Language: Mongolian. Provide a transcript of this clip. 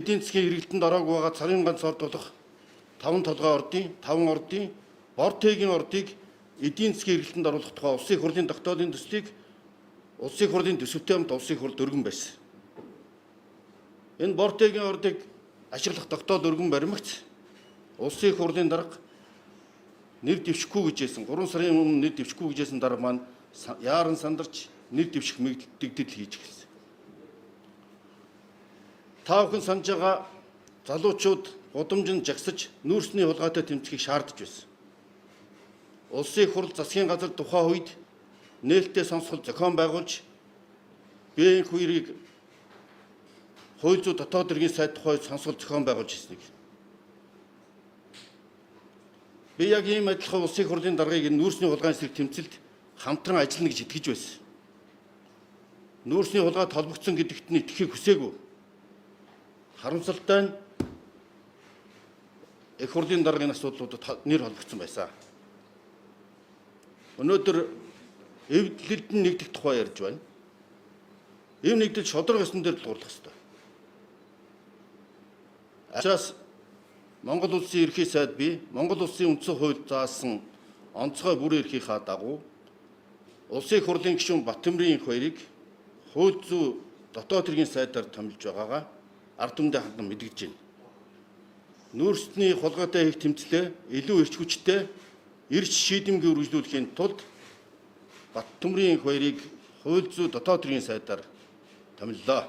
Эдийн засгийн эргэлтэнд ороогүй байгаа царын ганц орд болох таван толгой ордын, таван ордын, Бортегийн ордыг эдийн засгийн эргэлтэнд оруулах тухай Улсын их хурлын тогтоолын төслийг Улсын их хурлын төсөвтэй хамт Улсын их хурл өргөн байсан. Энэ Бортегийн ордыг ашиглах тогтоол өргөн баримгц Улсын их хурлын дарга нэр дэвшихгүй гэж хэлсэн. 3 сарын өмнө нэр дэвшихгүй гэж хэлсэн дарга маань яаран сандарч нэр дэвших мэгдэл хийж эхэлсэн. Та бүхэн санаж байгаа, залуучууд гудамжинд жагсаж нүүрсний хулгайтай тэмцэхийг шаардаж байсан. Улсын их хурл засгийн газар тухайн үед нээлттэй сонсгол зохион байгуулж би энэ хоёрыг хууль зүйн дотоод хэргийн сайд тухай сонсгол зохион байгуулж ирснийг. Би яг ийм адилхан Улсын их хурлын даргаыг энэ нүүрсний хулгайн эсрэг тэмцэлд хамтран ажиллана гэж итгэж байсан. Нүүрсний хулгай толбогдсон гэдэгт нь итгэхийг хүсээгүй. Харамсалтай нь их хурлын даргын асуудлуудад нэр холбогдсон байсан. Өнөөдөр эвдлэлд нь нэгдэх тухай ярьж байна. Эв нэгдэл шударга ёсон дээр тулгуурлах ёстой. Ачаас Монгол Улсын Ерхий сайд би Монгол Улсын үндсэн хуульд заасан онцгой бүр эрхийнхаа дагуу Улсын их хурлын гишүүн Баттөмрийн энх баярыг хууль зүйн дотоод хэргийн сайдаар томилж байгаагаа ард түмэндээ хандан мэдгэж байна. Нүүрсний хулгайтай хийх тэмцлээ илүү эрч хүчтэй, эрч шийдэмгий үргэлжлүүлэхийн тулд Баттөмрийн энх баярыг хууль зүйн дотоод хэргийн сайдаар томиллоо.